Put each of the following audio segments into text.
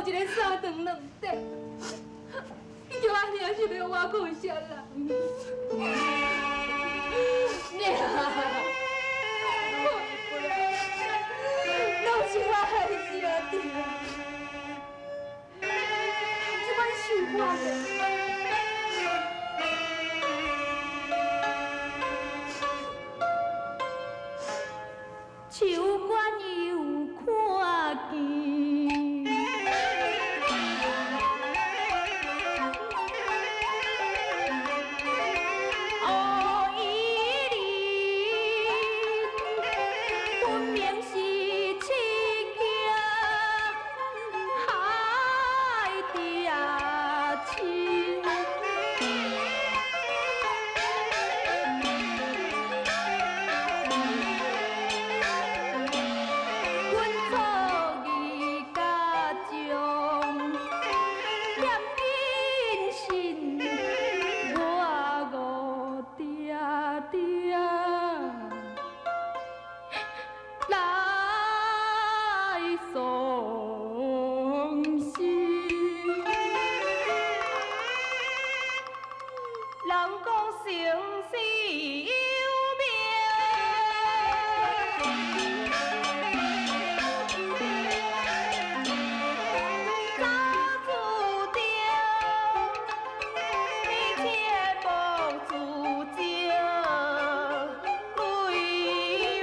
一个三長兩短。你叫按呢是欲我靠啥人？娘，攏是我害死阿弟，這款想法的。秋官又看見。哦，伊哩分明是刺客害爹親。阮错义家将，欠谨慎，我误定定來喪心。人講生死有命，早注定，你切莫自情，淚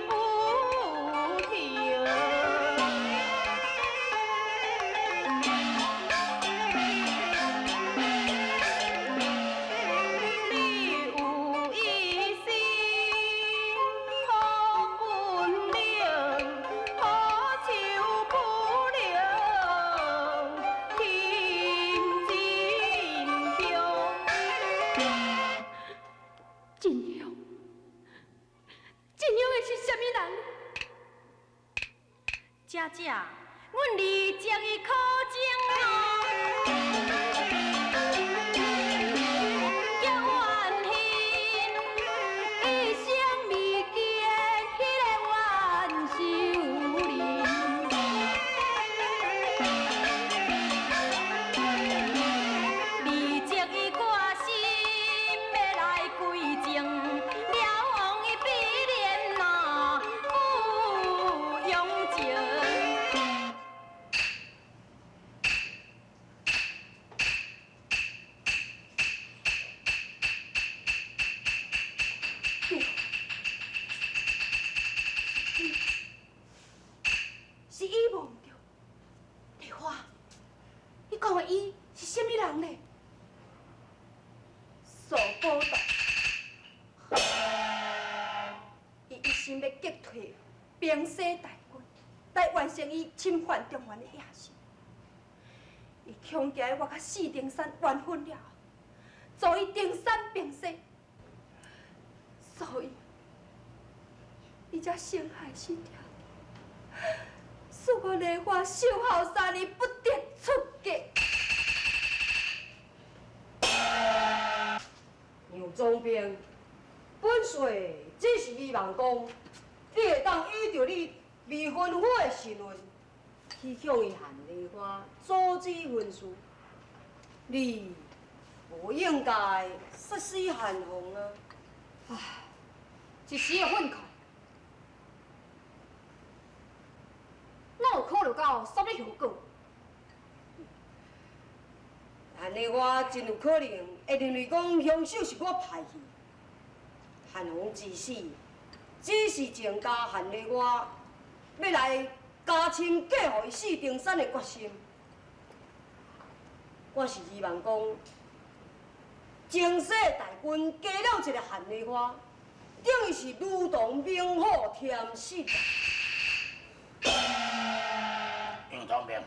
不停。你有一身好本領，好手不能行真凶。真凶，真凶的是啥物人？姐姐，阮二情伊可情哦，叫怨恨，一生未見彼个冤仇人。二情伊決心欲來歸情，了王伊必然哪有用情。對，是伊無毋對。麗花，你講的伊是啥物人呢？蘇寶道，伊一心欲擊退平西大軍，來完成伊侵犯中原的野心。伊恐驚我佮四重山緣分了後，助伊定山平西，所以伊才傷害死爹，使我麗花守孝3年不得出嫁。楊總兵，本帥只是希望講，你會當依著你未婚夫的身份，去向伊韓麗花阻止婚事。你無應該殺死韓鳳啊！唉，一時的憤慨，哪有考慮到啥物後果？韓麗花真有可能會認為講兇手是我派去，韓鳳之死，只是鄭家韓麗花欲來加深嫁予伊四重山的決心。我是希望講，前世大軍加了一個韓麗花，等於是如同猛虎添死。楊總兵，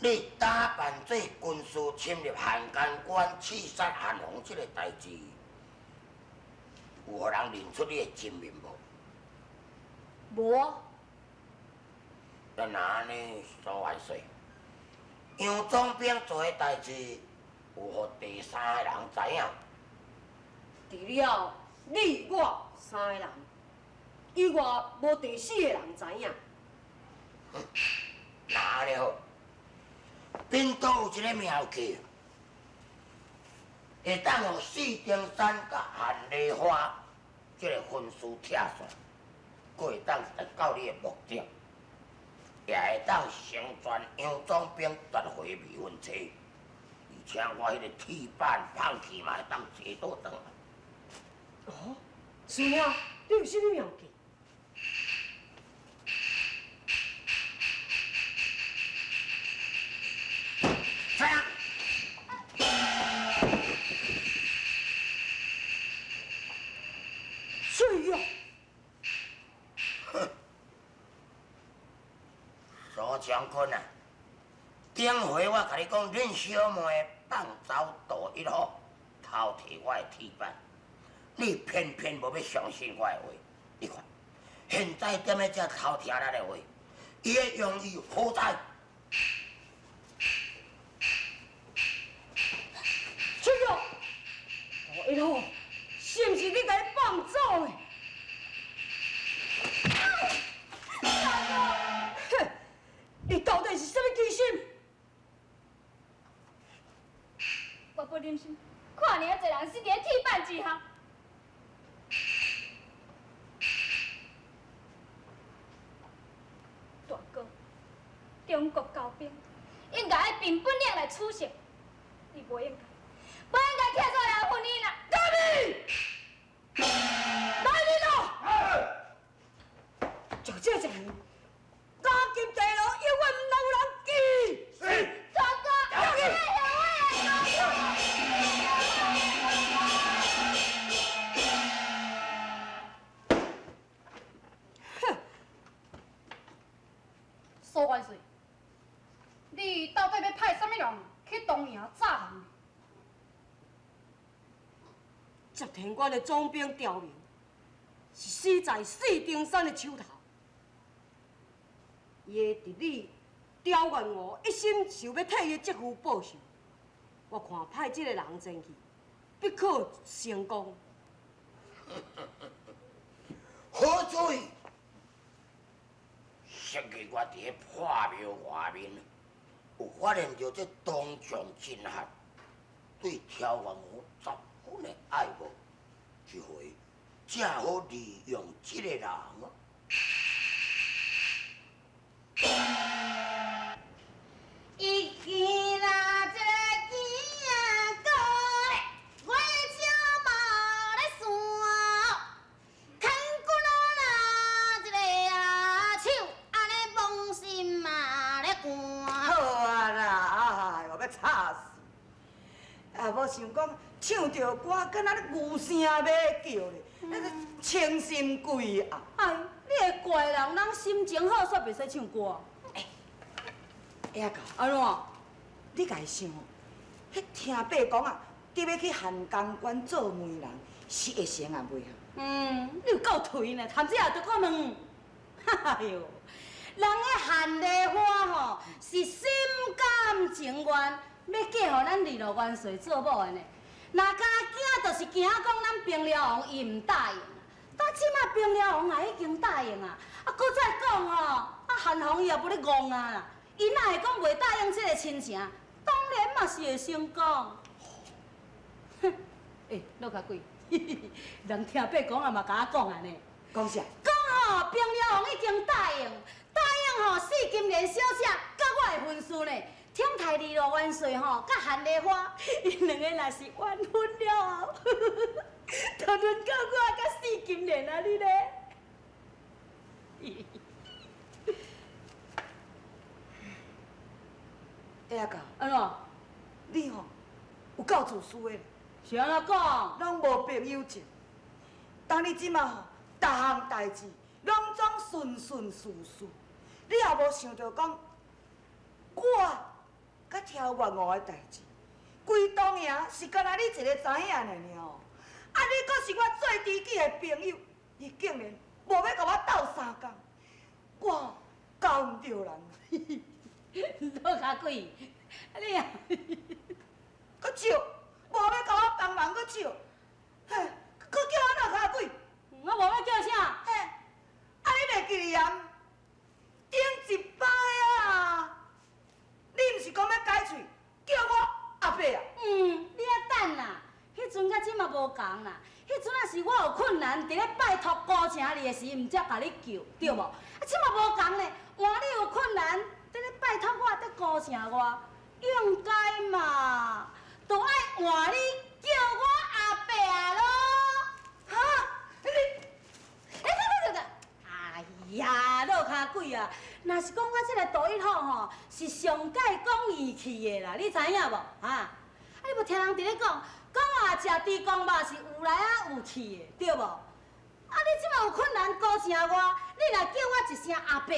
你打扮做軍師侵入漢江關刺殺韓鳳這个代誌，有予人認出你的真面目？無啊。咱若按呢蘇萬歲，楊總兵做的代誌，有予第三個人知影？除了你我三个人，以外無第四个人知影。若按呢好，贫道有一个妙计，会当予四重山佮韩丽花这个婚事拆散，阁会当达到你的目的，也会当成全杨总兵夺回未婚妻，而且我彼个铁板放弃嘛会当坐倒转来。哦，师兄，你有啥物妙计？水药。哼，苏将军啊，顶回我共你讲，恁小妹放走杜一号，偷提我的铁板，你偏偏无欲相信我的话。你看，现在踮咧遮偷听咱的话，伊的用意何在？水药，杜一号，是毋是你共伊放走的？哼，你到底是啥物机心？我不忍心看尔济人死伫咧铁板之下。大哥，中国交兵应该爱凭本领来取胜，你无应该，无应该拆散人婚姻啦！干你！来人啊！就这一年，監禁地牢永远毋通有人记。是。大哥，你会后悔的。哼！苏元帅，你到底欲派啥物人去东营诈降？接天关的总兵刁民，是死在四重山的手头。伊的侄女刁元娥一心想欲替伊的叔父报仇，我看派这个人前去，必可成功。好主意！昔日我伫咧破庙外面，有发现著这东将真汉对刁元娥十分的爱慕，这回正好利用这个人。一见啦，这个见过，我的手嘛咧线，牵骨啦，这个啊手，按呢摸心嘛咧寒。好啊啦，哎，我欲吵死！啊，无想讲唱著歌，敢若咧牛声马叫咧，那个清心鬼啊！哎，你会怪人，人心情好，煞袂使唱歌。哎呀，按怎？你家想哦，彼听伯讲啊，得欲去汉江关做媒人，是会成啊袂啊？嗯，你有够颓呢，谈这也著阁问。哎哟，人个韩丽花吼是心甘情愿欲嫁予咱二路元帅做某的呢。若敢惊，就是惊讲咱平辽王伊毋答应。到这马平辽王也已经答应啊，啊，阁再讲吼，啊韩红伊也无咧戆啊啦，伊哪会讲袂答应这个亲情？当然嘛是会成功。哼，欸，落跤鬼，人听伯讲啊嘛，共我讲按呢。讲啥？讲吼，平辽王已经答应，答应吼，四金莲小姐佮我的婚事呢。天台二路元帅吼，佮韩丽花，𪜶两个若是完婚了后，就轮到我佮四金莲啊，你咧？哎呀，按怎？你吼有够自私的。是按怎讲？拢无朋友情。当你这马吼，逐项代志拢总顺顺遂遂，你也无想著讲，我佮挑元娥的代志，规东营是干焦你一个知影尔尔哦。啊，你阁是我最知己的朋友，你竟然无欲共我斗相共，我交毋著人。落跤鬼，啊你啊，阁笑，无欲共我帮忙，阁笑，嘿，阁叫我落跤鬼？我无欲叫啥？嘿，啊你袂记得啊？顶一摆啊，你毋是讲欲加無仝啦。彼陣仔是我有困難，佇咧拜託孤城你的時，毋才共你救，對無？啊，這馬無仝咧，換你有困難，佇咧拜託我，佇孤城我，應該嘛，就愛換你叫我阿伯咯。哈？你，欸，等等等，哎呀，落跤鬼啊！若是講我這个杜一虎吼，是上蓋講義氣的啦，你知影無？哈？啊，你無聽人佇咧講，講話食豬公肉是有來啊有去的，對無？啊，你這馬有困難孤城我，你若叫我一聲阿伯，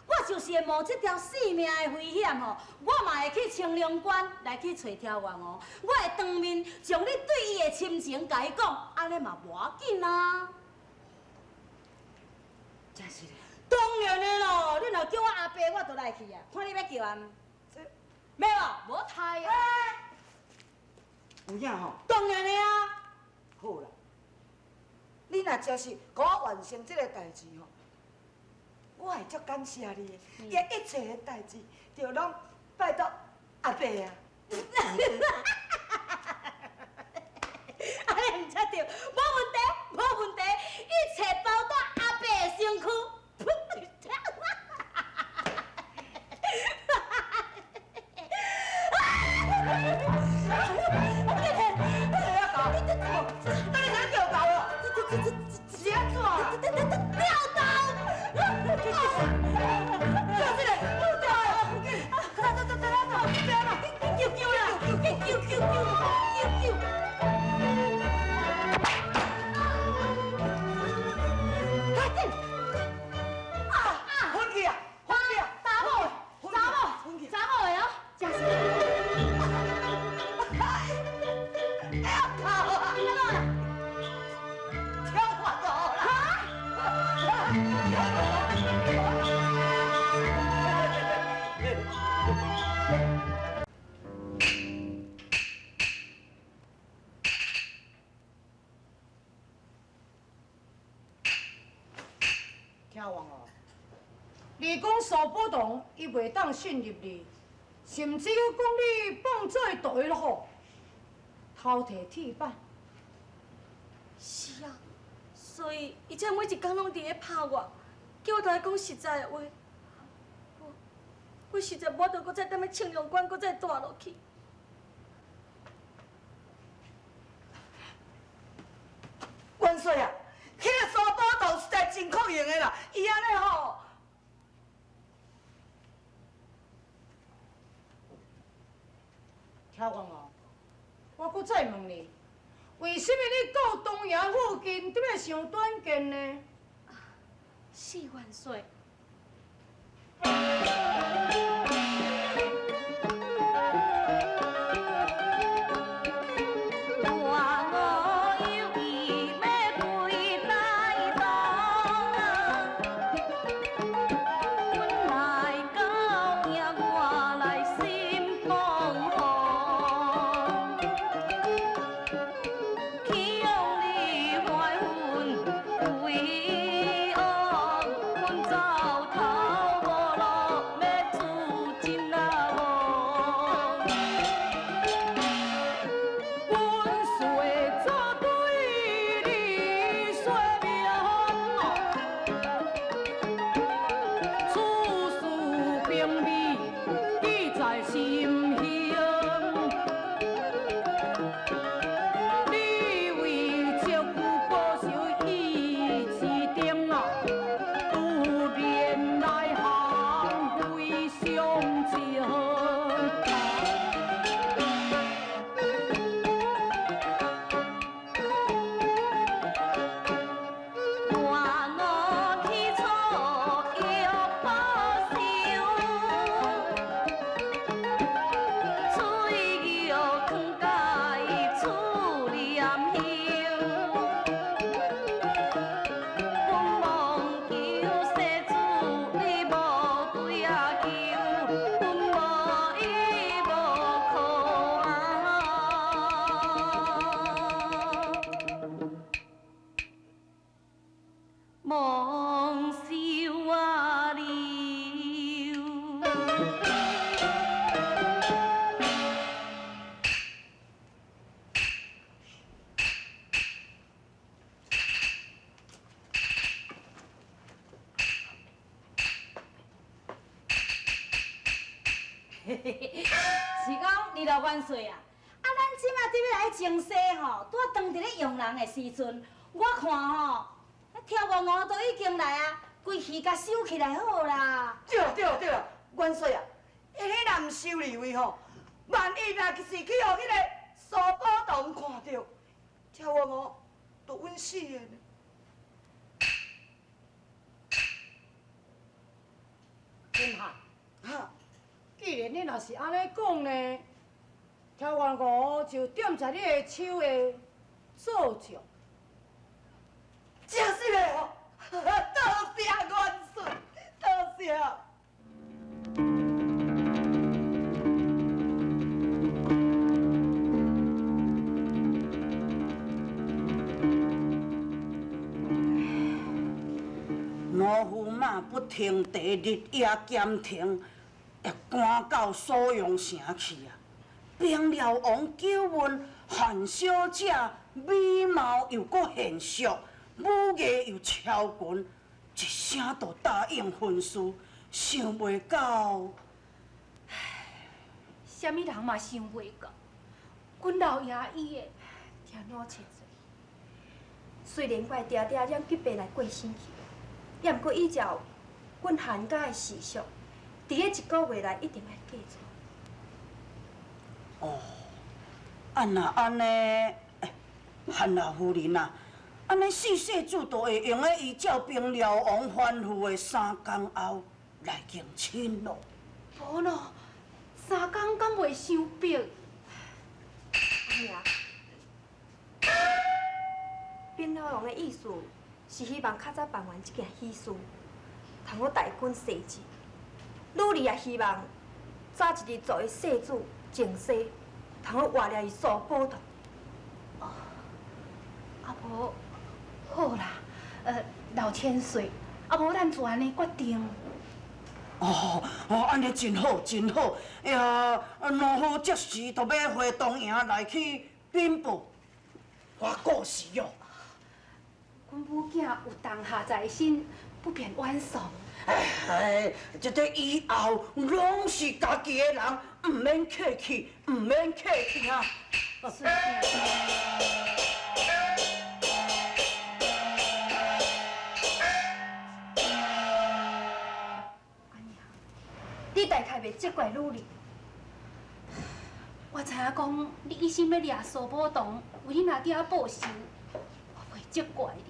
我就是會冒這條性命的危險吼，我嘛會去青龍關來去揣挑元王，我會當面將你對伊的深情共伊講，按呢嘛無要緊啊。真是的。當然的咯，你若叫我阿伯，我就來去啊。看你欲叫啊？這沒有，無刣啊。有影吼？當然的啊。好啦，你若真是共我完成這个代誌吼，我會足感謝你的。伊一切的代誌，就攏拜託阿伯啊。按呢毋才對，無問題，無問題，一切包在阿伯的身軀。是按怎？吊刀！就是嘞，吊刀！走走走走走，救救啦！救救救救救！快點！啊！昏去啊！昏去啊！查某的，查某，查某的哦，真是。哎呀，头啊！跳我头啦！聽完哦，你講蘇寶同伊袂當信任你，甚至閣講你放做杜一虎，偷提鐵板。是啊，所以伊才每一工攏佇咧拍我，叫我同伊講實在的話。我實在無法度閣再踮咧青龍關，閣再蹛落去。元帥啊，彼个蘇寶同實在真可用的啦，伊按呢吼。聽講哦，我閣再問你，為什麼你到東營附近踮咧上短見呢？是元帥。為王，阮走投無路，欲是講二老元帥啊，啊，咱這馬對欲來征西吼，拄仔當佇咧用人的時陣，我看吼，挑元王都已經來啊，規氣共收起來好啦。對啦對啦對啦，元帥啊，伊彼若毋收離位吼，萬一若是去予彼个蘇寶同看著，挑元王就穩死的呢。金漢，哈，既然你若是按呢講呢，挑元吳就踮在你的手下做將。真是的吼，多謝元帥，多謝。農夫馬不停蹄，日夜兼程，會趕到蘇陽城去啊！平遼王究問韓小姐美貌又閣賢淑，武藝又超群，一聲就答應婚事，想袂到，啥物人嘛想袂到，阮老爺伊會聽老千歲。雖然我的爹爹染疾病來過身去，也毋過依照阮韓家的習俗，佇咧一個月內一定愛嫁娶。哦，啊若按呢，韓老夫人啊，按呢四世主就會用得依照平遼王吩咐的三工後來迎親咯。無咯，三工敢袂傷迫？阿娘，平遼王的意思是希望較早辦完這件喜事，通好代阮世子。女兒也希望早一日做伊世子正妻，通好活掠伊蘇寶同。哦，啊無好啦，老千歲，啊無咱就按呢決定。哦哦，按呢真好，真好。呀，農夫這時就欲回東營來去稟報，我過時哦。阮母囝有當下在身，不便冤送。哎，這個以後攏是家己的人，毋免客氣，毋免客氣啊。阿娘，你大概袂責怪女兒。我知影講，你一心欲掠蘇寶同，為恁阿爹報仇，我袂責怪你。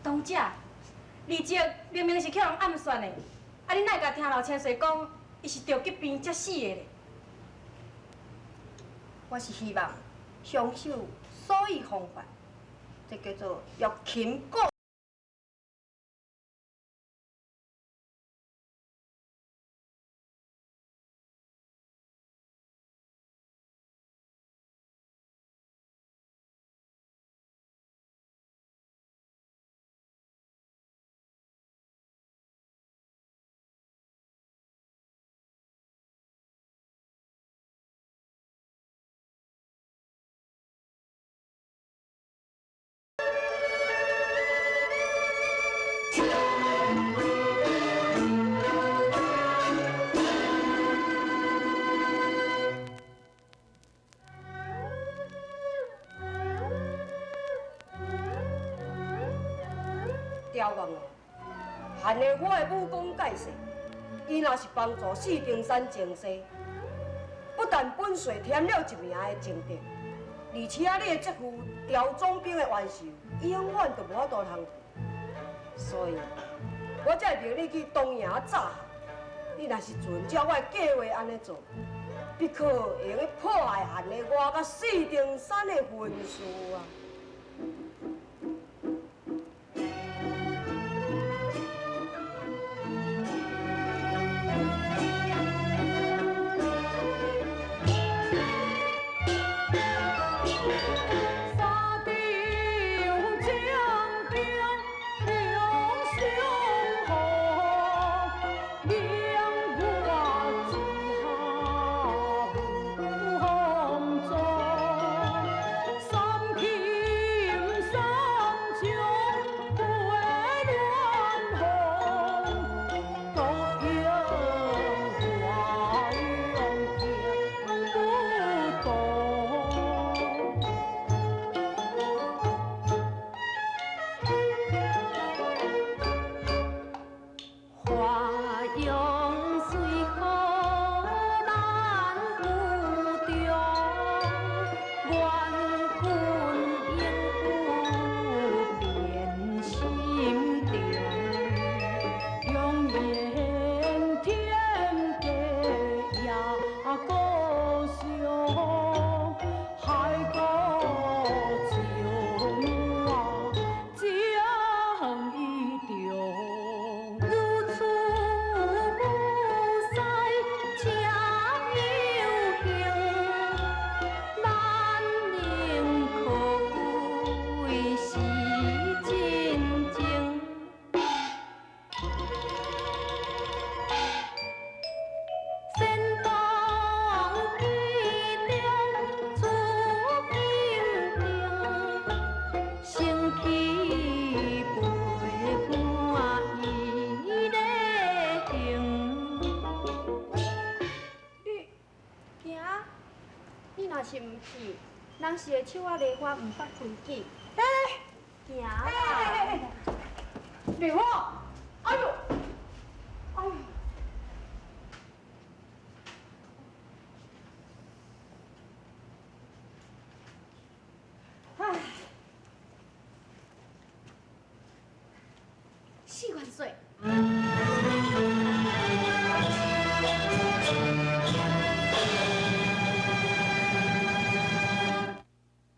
當姐，李靖明明是去予人暗算的，啊，你哪會共聽老千歲講，伊是著急病才死的咧？我是希望兇手所以防範，這叫做欲擒故。刁王啊，韓的我的武功蓋世，伊若是幫助四平山征西，不但本帥添了一名的政敵，而且你的叔父刁總兵的冤仇，永遠都無法度通。所以，我才會命你去東營詐降。你若是遵照我的計劃按呢做，必可會用得破壞韓的我佮四重山的婚事啊！三人是会手仔梨花毋捌规矩。哎，行啦！梨花，哎呦，哎呦！唉，四元帅，